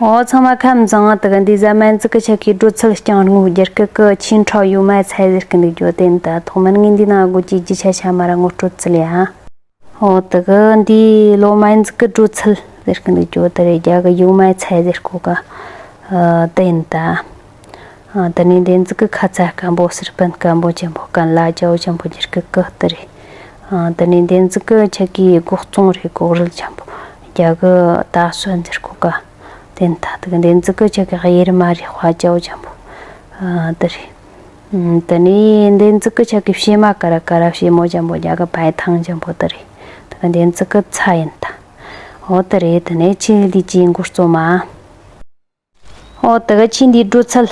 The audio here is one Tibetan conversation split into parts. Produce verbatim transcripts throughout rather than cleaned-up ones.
ཨོ་ཚང་མ་ཁམས་བཟང་། དེ་ག་འདི་ཟ་མ་ཡིན་ཙི་གི་ཆ་གི་སྒྲོ་ཚལ་རྐྱང་རྔོ་རྒྱ་སྐད་གི་ཆིན་ཁྲའོ་ཡུ་མའི་ཚལ་ཟེར་གི་འདུག་རྒྱུ་དེ་ཡིན་ད། ཐོག་མར་ངས་འདི་ནང་སྒོ་ཀྱི་རྒྱུ་ཆ་ཆ་མ་ར་ངོ་སྤྲོད་ཙི་ལེ་ཨ། ཨོ་དེ་གི་འདི་ལོ་མ་ཡིན་ཙི་གི་སྒྲོ་ཚལ་ཟེར་གི་འདུག་རྒྱུ་དེ་རེད། རྒྱ་གི་ཡུ་མའི་ཚལ་ཟེར་གོ་ག་ཨ་དེ་ཡིན་ད། ཨ་དེ་ནས་འདི་ཡིན་ཙི་གི་ཁ་ཚ་སྐམ་པོ་སིར་པན་སྐམ་པོ་ཅན་པོ་ཀན་ལ་ཅའོ་ཅན་པོ་རྒྱ་སྐད་གི་དེ་རེད། ཨ་དེ་ནས་འདི་ཡིན་ཙི་གི་ཆ་གི་སྒོག་ཙོང་རེད། སྒོག་རིལ་ཅན་པོ་རྒྱ་གི་ད་སོན་ཟེར་གོ་ག་དེ་ཡིན་ད། དེ་གི་འདི་ཡིན་ཙི་གི་ཆ་གི་གཡེར་མ་རེད། དཔའ་ཅའོ་ཅན་པོ་ཨ་དེ་རེད། ཨ་དེ་ནས་འདི་ཡིན་ཙི་གི་ཆ་གི་བྱེ་མ་ཀ་ར་ཀ་ར་བྱེ་མོ་ཅན་པོ་རྒྱ་གི་བའི་ཐང་ཅན་པོ་དེ་རེད། དེ་གི་འདི་ཡིན་ཙི་གི་ཚྭ་ཡིན་ད། ཨོ་དེ་རེད། དེ་ནས་ཆི་ལི་ཅི་འགོ་རྩོམ་མ། ཨོ་དེ་གི་ཆི་འདི་སྒྲོ་ཚལ་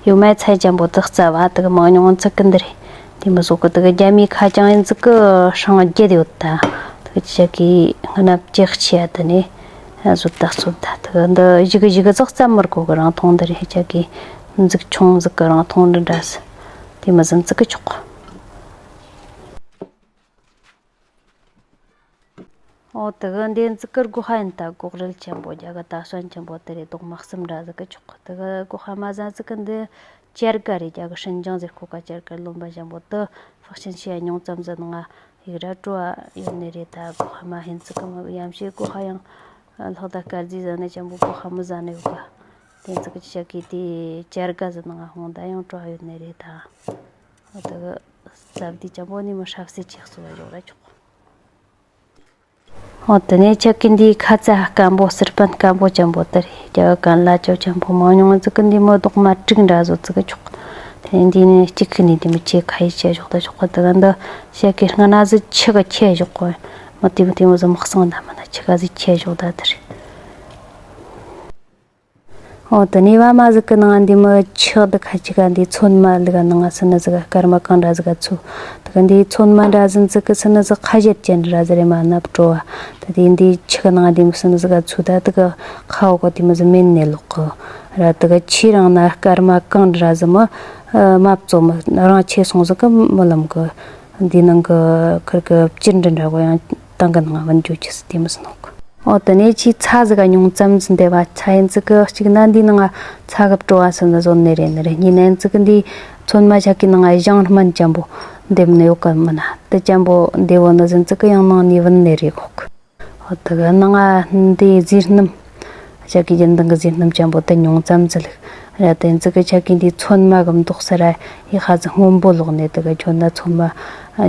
ཡུ་མའི་ཚལ་ཅན་པོ་དེ་རྩ་བ་དེ་གི་མང་ཉུང་ཚིག་གི་འདི་རེད། དེ་མི་ཟོ་གི་དེ་གི་རྒྱ་མའི་ཁ་ཅང་ཡིན་ཙི་གི་ཧྲང་རྒྱུད་ཡོད་ད། དེ་གི་ཆ་གི་སྣབས་ཅེག་ཆེ་ཡ་དེ་ནས་བཟོ་ད་བཟོ་ད། དེ་གི་འདི་བཞི་གི་བཞི་གི་ཙག་རྩ་མར་གོ་གི་རང་ཐོང་འདི་རེད། ཆ་གི་མཛུག་ཆུང་ཟིག་གི་རང་ཐོང་འདི་འདྲ་ཟི་དེ་མི་ཟིན་ཙི་གི་ཆོག་ཨོ་དེ་གི་འདི་ཙི་གི་སྒོ་ཧ་ཡིན་ད། སྒོག་རིལ་ཆེན་པོ་རྒྱ་གི་ད་སོན་ཆེན་པོ་དེ་རེད། རྡོག་མ་གསུམ་འདྲ་ཟིག་གི་ཆོག་དེ་གི་སྒོ་ཧ་མ་ཟ་ཟིག་གི་འདི་ཅར་ག་རེད། རྒྱ་གི་ཧྲིན་ཅང་ཟེར་ཁོ་ག་ཅར་ག་རློན་པ་ཆེན་པོ་དེ་ཕག་ཆེན་ཤི་ཡ་ཉུང་ཙམ་ཟིག་ནང་ཡིག་ར་སྤྲོ་བ་ཡོད་ནི་རེད་ད། སྒོ་ཧ་མ་ཧིན་ཙི་གི་མི་ཡམ་ཤེས་སྒོ་ཧ་ཡང་ལྷག་ད་དཀར་རྫི་ཟ་ནི་ཆེན་པོ་སྒོ་ཧ་མི་ཟ་ནི་ཡོད་ག་དེ་ཙི་གི་ཅ་གི་དེ་ཅར་ག་ཟིག་ནང་ཧོང་ད་ཡང་སྤྲོ་བ་ཡོད་ནི་རེད་ད། ཨོ་དེ་གི་ཟབ་དེ་ཆེན་པོ་ནི་མི་ཧྲབ་སེ་ཆེ་སུ་བ་ཡོད་ར་ཆོག་འོ་དེ་ནས་ཆ་གི་འདིའི་ཁ་ཚ་སྐམ་པོ་སིར་པན་སྐམ་པོ་ཅན་པོ་དེ་རེད། རྒྱ་གི་ཀན་ལ་ཅོ་ཅན་པོ་མང་ཉུང་ཙི་གི་འདི་མོ་རྡོག་མ་དྲུག་འདྲ་བཟོ་ཙི་གི་ཆོག་དེ་ནས་འདི་ནས་གཅིག་གི་ནས་འདི་མོ་ཆེ་ཁ་ཡི་ཆེ་ཞོག་ད་ཞོག་གི་དེ་གི་འདི་ཆ་གི་སྔ་ན་ཟི་ཆི་གི་ཆེ་ཞོག་གི་མོ་དེ་མོ་དེ་མོ་ཟི་མག་སང་ད་མ་ན་ཆི་ག་ཟི་ཆེ་ཞོག་ད་དེ་རེད། འོ་དེ་ནས་བ་མ་ཟིག་གི་ནང་འདི་མི་ཆག་འདི་ཁ་ཅིག་ག་འདི་ཚོད་མ་ལི་ག་ནང་སི་ནི་ཟིག་ག་སྐར་མ་གང་འདྲ་ཟིག་ག་ཚུ། དེ་ག་འདི་ཚོད་མ་འདྲ་ཟིན་ཟིག་གི་སི་ནི་ཟིག་ཁ་བཤད་ཅན་འདྲ་ཟིག་རེད་མ་ནབ་སྤྲོ་བ། ད་དེ་འདི་ཆག་ནང་འདི་མི་སི་ནི་ཟིག་ག་ཚུ་ད་དེ་ག་ཁ་འོ་ག་དེ་མི་ཟིག་མེན་ནས་ལོག་གི་ར། དེ་ག་ཆི་རང་ན་སྐར་མ་གང་འདྲ་ཟིག་མི་མ་བཙོ་མི་རང་ཆེ་སོང་ཟིག་གི་མི་ལམ་གི། འདི་ནང་གི་ཁིར་གི་སྤྱིར་འདྲ་འདྲ་གོ་ཡང་ཏང་གི་ནང་བན་རྒྱུ་ཆི་སི་དེ་མི་སི་ནོག་འོ་དེ་ནས་ཆི་ཚ་ཟིག་ག་ཉུང་ཙམ་ཟིན་དེ་བ་ཚ་ཡིན་ཙི་གི་གཅིག་ན་འདི་ནང་ཚ་གི་སྤྲོ་བ་སི་ནི་བཟོ་ནི་རེད་ནི་རེད། གཉིས་ན་ཡིན་ཙི་གི་འདི་ཚོད་མ་ཆ་གི་ནང་ཞང་སྨན་ཅན་པོ་འདེབས་ནི་ཡོད་གི་མི་ན་དེ་ཅན་པོ་འདེབས་བོ་ནི་ཟིན་ཙི་གི་ཡང་ནང་ནི་བུན་ནི་རེད་གོ་གི་འོ་དེ་གི་ནང་ང་འདི་ཟིལ་སྣུམ། ཆ་གི་རྒྱུན་ལྡན་གི་ཟིལ་སྣུམ་ཅན་པོ་དེ་ཉུང་ཙམ་ཟིལ། ར་དེ་ཚིག་གི་ཆ་གི་འདི་ཚོད་མ་གི་མདོག་སི་ར་ཡི་ཧ་ཟི་སྔོན་པོ་ལོག་ནས་དེ་གི་ཁྱོད་ན་ཚོད་མ་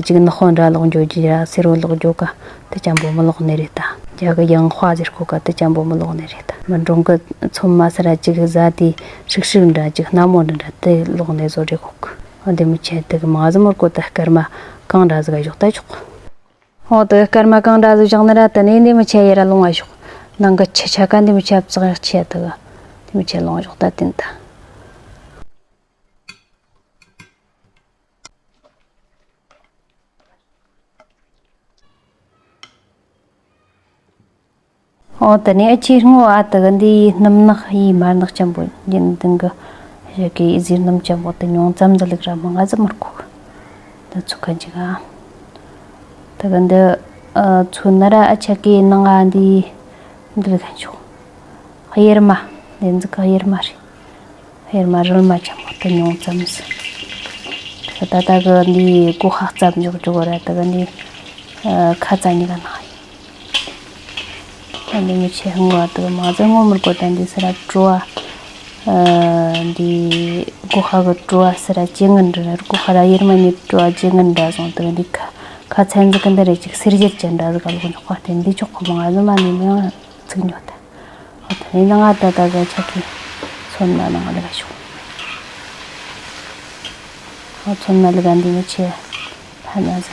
ཅིག་ནག་པོ་འདྲ་ལོག་འཇོ་རྒྱུ་ར་སེར་བོ་ལོག་འཇོ་ག་དེ་ཅན་པོ་མི་ལོག་ནི་རེད་ད། རྒྱ་གི་ཡང་ཧྭ་ཟེར་ཁོ་ག་དེ་ཅན་པོ་མི་ལོག་ནི་རེད་ད། མི་འབྲོང་གི་ཚོད་མ་སི་ར་ཅིག་ཟ་དེ་ཧྲིག་ཧྲིག་འདྲ་ཅིག་སྣ་མོ་འདྲ་འདྲ་དེ་ལོག་ནས་བཟོ་རེད་ཁོ་གི་འོ་དེ་མི་ཆེ་དེ་གི་མ་ཟི་མོར་གོ་ད་སྐར་མ་གང་འདྲ་ཟིག་ག་ཞོག་ད་ཆོག་འོ་དེ་སྐར་མ་གང་འདྲ་ཟིག་བཞག་ན་ར་དེ་ནས་འདི་མི་ཆེ་ཡེ་ར་ལོང་བ་ཞོག་ནང་གི་ཆི་ཆ་ག་འདི་མི་ཆེ་བཙག་ཡག་ཆེ་དེ་གི་འདི་མི་ཆེ་ལོང་བ་ཞོག་ད་དེ་ད། འོ་དེ་ནས་ཨ་ཆི་སྔོ་ཨ་དེ་གི་འདི་སྣུམ་ནག་ཡི་མར་ནག་ཅན་པོ་རྒྱུན་ལྡན་གི་ཞིག་གི་ཟིལ་སྣུམ་ཅན་པོ་དེ་ཉུང་ཙམ་འདི་ལུགས་ར་མང་ང་ཟི་མར་ཁུག་འདི་ཚུགས་ག་འཇིག་ཨ། དེ་གི་འདི་ཨ་ཚོད་ན་ར་ཨ་ཆ་གི་ནང་ང་འདི་འདི་ལུགས་ག་འཇུག་གཡེར་མ། འདི་འཛི་ག་གཡེར་མ་རེད། གཡེར་མ་རིལ་མ་ཆེན་པོ་དེ་ཉུང་ཙམ་ཟི། དེ་གི་ད་ལྟ་གི་འདི་སྒོ་ཧ་རྩ་འཇོག་འཇོག་ར་དེ་གི་འདི་ཨ་ཁ་ཙ་གཉིས་ཀ་ནང་ཡིན། ད་འདི་མི་ཆེ་སྔོ་བ་དེ་གི་མ་ཟི་སྔོ་མི་དགོས་ད་འདི་སི་ར་བྲོ་བ། ཨ་འདི་སྒོ་ཧ་གི་བྲོ་བ་སི་ར་ཇེ་ངན་འདྲ་ར་སྒོ་ཧ་ར་གཡེར་མ་ནི་བྲོ་བ་ཇེ་ངན་འདྲ་སོང་དེ་གི་འདི་ཁ་ཁ་ཚན་ཟི་གི་འདི་རེ་ཅིག་སེར་བྱེད་ཅན་འདྲ་ཟི་ག་ལོག་འཇོག་པ་དེ་འདི་ཆོག་གི་མ་ཟི་མ་ནི་མི་ཡང་ཚིག་ཉོ་ད། འོ་དེ་ནས་ང་ད་ལྟ་གི་ཆ་གི་ཚོད་མ་ནང་ལ་ཞོག་འོ་ཚོད་མ་ལི་ག་འདི་མི་ཆེ་ཕ་ན་ཟ་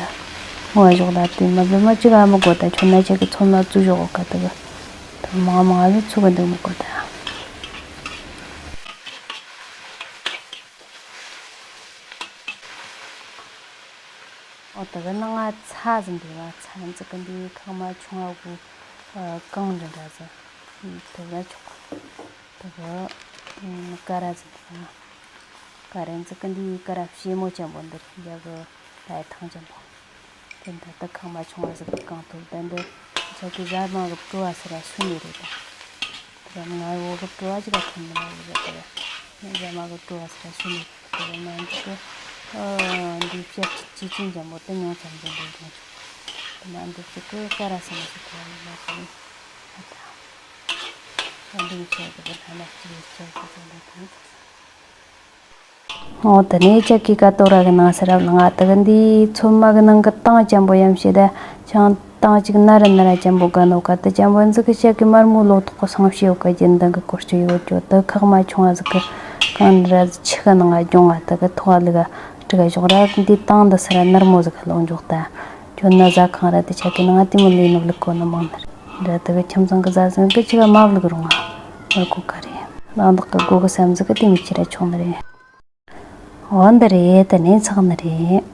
ངོ་ཞོག་ལ་དེ་མ་བི་མ་ཅི་ག་མི་དགོས་ད་ཁྱོད་ན་ཆ་གི་ཚོད་མ་བཙུ་ཞོག་ག་དེ་གི་དེ་མང་མང་ལ་ཚུ་གི་འདི་མི་དགོས་ད། འོ་དེ་གི་ནང་ང་ཚ་ཟིན་དེ་བ་ཚ་འཛི་གི་འདི་ཁང་མ་ཆུང་བ་གུ་གང་འདྲ་འདྲ་ཟིན་དེ་བ་ཆོག་དེ་གི་ཀ་ར་ཟིན་དེ་བ་ཀ་ར་འཛི་གི་འདི་ཀ་ར་ཞེ་མོ་ཅན་པོ་འདི་རྒྱ་གི་ལའི་ཐང་ཅན་པོ་དེ་འདི་ད་ཁང་མ་ཆུང་བ་ཟིན་གི་གང་ཐུབ་དེ་འདི་ཆ་གི་ཟ་མ་གི་བྲོ་བ་སི་ར་སུ་ནི་རེད་ད། ཡང་ང་འོ་གི་བྲོ་བ་ཅིག་ལ་ཐོན་མི་ལ་ཡོད་པ་དེ། ཡང་རྒྱ་མ་གི་བྲོ་བ་ཟེར་ཞུ་ནས་དེ་མ་འཇིག་གི། འདི་བྱས་ཅི་ཅི་ཅིན་འཇམ་པོ་དེ་ཉུང་ཙམ་ཅན་དུ་འབྱུང་ཆོག་དེ་མ་འདི་ཅིག་གི་ཀ་ར་ས་མ་ཞིག་ཐོན་མི་ལ་དེ་ནི་ཨ་ད་འདི་བྱས་གི་དེ་ལྷ་ན་ཅི་ཡོད་ཅག་གི་དེ་འདི་དང་། འོ་དེ་ནས་ཅག་གི་ཀ་ཏོ་ར་གི་ནང་སེ་རབ་ལ་ང་དེ་གི་འདི་ཚོད་མ་གི་ནང་གི་ཏང་ཅན་པོ་ཡམ་ཤེས་ད་ཆང་ཏང་ཅིག་ན་ར་ན་ར་ཅན་པོ་ག་ནོ་ག་དེ་ཅན་པོ་འཛི་གི་ཅག་གི་མར་མོ་ལོ་ཏོག་གི་སང་ཤེས་ཡོད་ག་རྒྱན་ལྡན་གི་སྐོར་ཅིག་ཡོད་ཅོ་དེ་ཁག་མ་ཆུང་བ་ཟིག་གི་གང་ར་ཆི་ག་ནང་ང་ལྗོང་བ་དེ་གི་ཐོག་ལི་ག་ཀྲི་ག་ཞོག་ར་འདི་ཏང་འདི་སེ་ར་ནར་མོ་ཟིག་ག་ལོག་འཇོག་ད་ཅོ་ན་ཟ་ཁང་ར་དེ་ཅག་གི་ནང་ང་དེ་མོ་ལུས་ནོ་ལི་གོ་ནི་མང་ནི་ར་དེ་གི་ཁྱིམ་ཚང་གི་ཟ་ཟིན་གི་ཅི་ག་མ་ལི་གི་རུང་ང་མར་གོ་ག་རེ་ལང་དག་གི་སྒོ་གི་སམ་ཟིག་གི་དེ་མི་ཅི་ར་ཆུང་ནི་རེད། འོ་འདི་རེད། དེ་ནས་ཚགས་ནི་རེད།